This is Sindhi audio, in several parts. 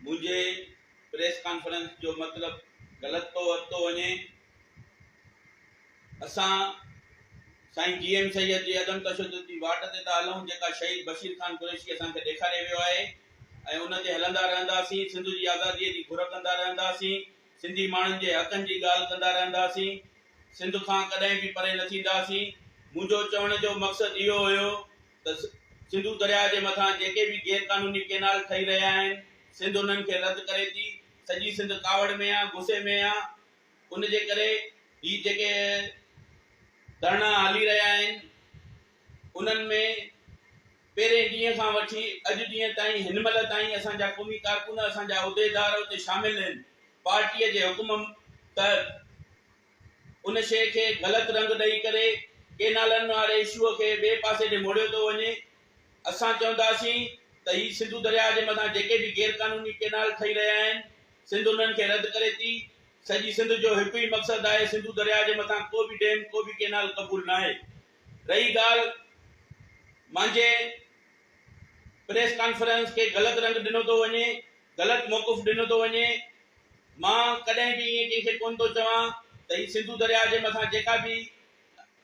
منهنجي پريس ڪانفرنس جو مطلب غلط ٿو ورتو وڃي. اسان سائين جي ايم سيد جي عدم تشدد جي واٽ تي ٿا هلون جيڪا شهيد بشير خان قريشي اسان کي ڏيکاري ويو آهي ۽ ان تي هلندا رهنداسين، سنڌ جي آزادي جي گهر ڪندا رهنداسين، سنڌي ماڻهن جي حقن جي ڳالهه ڪندا رهنداسين، سنڌ کان ڪڏهن به پري نه ٿينداسين. منهنجو چوڻ جو مقصد اهو هيو ته سنڌو درياء جي مٿان جيڪي به غير قانوني ڪينال ٺهي رهيا آهن، سنڌ انهن کي رد ڪري ٿي، سڄي سنڌ ڪاوڙ ۾ آ، غصي ۾ آ، ان جي ڪري هي جيڪي ڌرڻا هلي رهيا آهن، انهن ۾ پهرين ڏينهن کان وٺي اڄ ڏينهن تائين هن مهل تائين اسان جا قومي ڪارڪن، اسان جا عهديدار اتي شامل آهن، پارٽيء جي حڪم تحت. ان شيء کي غلط رنگ ڏئي ڪري ڪينالن واري اشوء کي ٻئي پاسي ڏي موڙيو ٿو وڃي. اسان چونداسين ته هي سنڌو درياهه جي مٿان جيڪي به غير قانوني ڪينال ٺهي رهيا آهن، سنڌ انهن کي رد ڪري ٿي. سڄي سنڌ جو هڪ ئي مقصد آهي، سنڌو درياهه جي مٿان ڪو به ڊيم، ڪو به ڪينال قبول ناهي. رهي ڳالهه مانجهي پريس ڪانفرنس کي غلط رنگ ڏنو ٿو وڃي، غلط موقف ڏنو ٿو وڃي. مان ڪڏهن به ائين ڪنهن کي ڪونه ٿو چوان ته هي سنڌو درياهه جي مٿان جيڪا به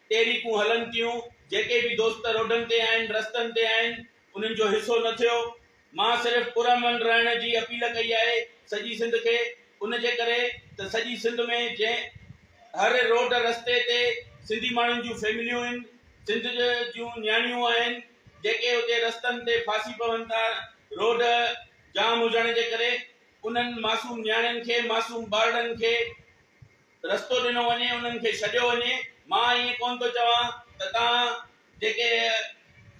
تحريڪون هلن ٿيون، جيڪي به دوست روڊن تي آهن، رستن تي آهن، انهن جو حصو نه ٿيو. مان صرف پرامن رهڻ جي اپيل ڪئي آهي سڄي سنڌ کي، ان جي ڪري ته سڄي سنڌ ۾ جنهن هر روڊ رستي تي سنڌي ماڻهن جون فيمليون آهن، سنڌ جون نياڻيون آهن، جيڪي اتي رستن تي ڦاسي پون ٿا، روڊ جام هجڻ جي ڪري انهن معصوم نياڻين کي، معصوم ٻارڙن کي رستو ڏنو وڃي، انهن کي ڇڏيو وڃي. مان ائين ڪونه ٿو چوان ته توهان جيڪي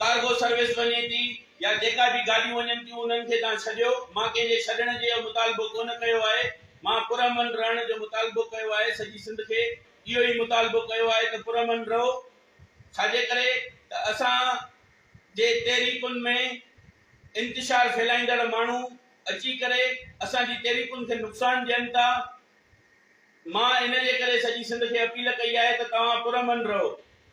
ڪارگو سروس وڃي ٿي يا جيڪا به گاڏيون وڃن ٿيون انهن کي توهان ڇڏيو. مان ڪنهن جي ڇڏڻ جو مطالبو ڪونه ڪيو آهي. مان پرامن رهڻ جو مطالبو ڪيو آهي. سڄي سنڌ کي اهو ئي مطالبو ڪيو آهي ته پرامن رهو. ڇاجي ڪري ته اسان جي تحريڪن ۾ انتشار ڦهلائيندڙ ماڻهو اچي ڪري اسان جي تحريڪن کي نقصان ڏين ٿا. مان ان جي ڪري سڄي سنڌ کي اپيل ڪئي آهي ته توهان پرامن رهو.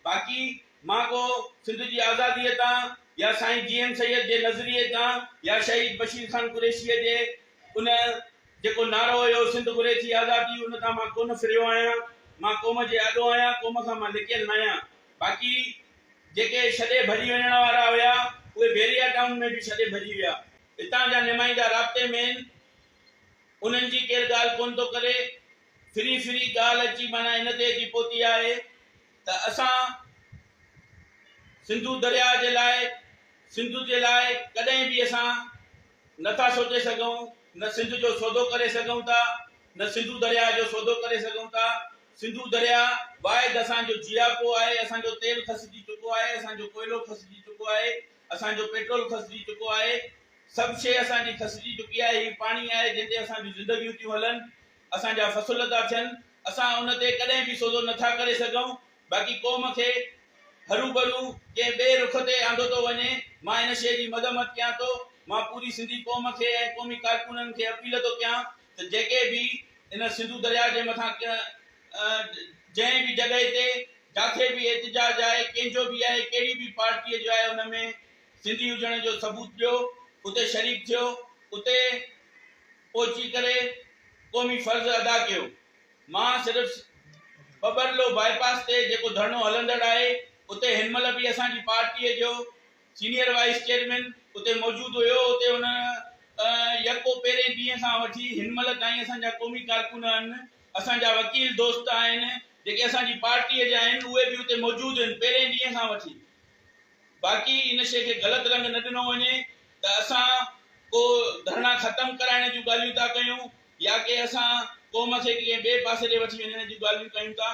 باقي مان ڪو سنڌ جي آزاديء تان يا سائين جي ايم سيد جي نظريي تان يا شهيد بشير خان قريشيء جي ان جيڪو نعرو هيو سنڌ گهري ٿي آزادي ان تان مان ڪونه ڦريو آهيان. مان قوم جي آڏو آهيان، قوم کان مان لڪيل ناهيان. باقي جيڪي ڇڏي ڀڄي وڃڻ وارا هيا اهي بحريا ٽائون ۾ به ڇڏي ڀڄي ويا. هتان جا نمائندا رابطي ۾ آهن انهن جي ڪير ڳالهه ڪونه ٿو ڪري. ڦري ڦري ڳالهه اچي معنيٰ ان تي اچي پهتي آهي ته اسان سنڌو درياء جي لاء سنڌ جي لاء ڪڏهن به اسان نه ٿا سوچي سگهون، نه سنڌ جو سودو ڪري سگهون ٿا، نه سنڌو درياء جو سودو ڪري سگهون ٿا. سنڌو درياء واحد اسان جو جياپو آهي، اسان جو تيل کسجي چڪو آهي، اسان جو ڪوئلو کسجي چڪو آهي، اسان جو پيٽرول کسجي چڪو آهي، سڀ شيء اسان جي کسجي چڪي آهي، هي پاڻي آهي جنهن تي اسان جون زندگيون ٿيون هلن، اسان جا فصل ٿا ٿين، اسان ان تي ڪڏهن به سودو نه ٿا ڪري سگهون، باقي قوم کي هروڀرو ڪنهن ٻئي رخ تي آندو ٿو وڃي، مان ان شيء جي مذمت ڪيان ٿو، مان پوري سنڌي قوم کي ۽ قومي ڪارڪنن کي اپيل ٿو ڪيان ته جيڪي به ان سنڌو درياء جي مٿان جنهن به جڳهه تي جاٿي به احتجاج آهي، ڪنهن جو به آهي، ڪهڙي به پارٽيء جو آهي ان ۾ سنڌي هجڻ جو ثبوت ڏيو، اتي شريڪ ٿيو، اتي پهچي ڪري قومي فرض ادا ڪيو. مان صرف ٻٻرلو باء پاس تي جيڪو ڌرڻو هلندڙ آهي اتي هن مهل به اسان جي پارٽيء جو سينيئر وائيس چيئرمين اتي موجود هيو اتي هن يڪو پهرين ڏينهن کان وٺي هن مهل تائين اسان جا قومي ڪارڪن آهن اسان جا وڪيل دوست آهن جيڪي اسان جي پارٽيء جا آهن اهي به اتي موجود آهن پهرين ڏينهن کان وٺي باقي ان شيء کي غلط رنگ نه ڏنو وڃي ته اسان ڪو ڌرڻا ختم ڪرائڻ جون ڳالهيون ٿا ڪيون يا ڪي اسان قوم کي ڪنهن ٻئي پاسي ڏي وٺي وڃڻ جون ڳالهيون ڪيون ٿا.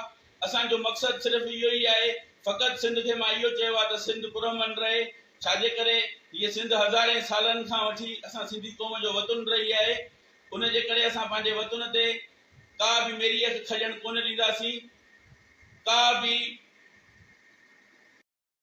اسان جو مقصد صرف اهو ئي آهي فقط سنڌ کي مان اهو چيو آهي ته سنڌ پرامن رهي ڇاجي ڪري هيء سنڌ هزارين سالن کان وٺي اسان سنڌي قوم جو وطن رهي آهي ان جي ڪري اسان پنهنجي وطن تي ڪا به ميري اک کڄڻ ڪونه ڏينداسين ڪا به.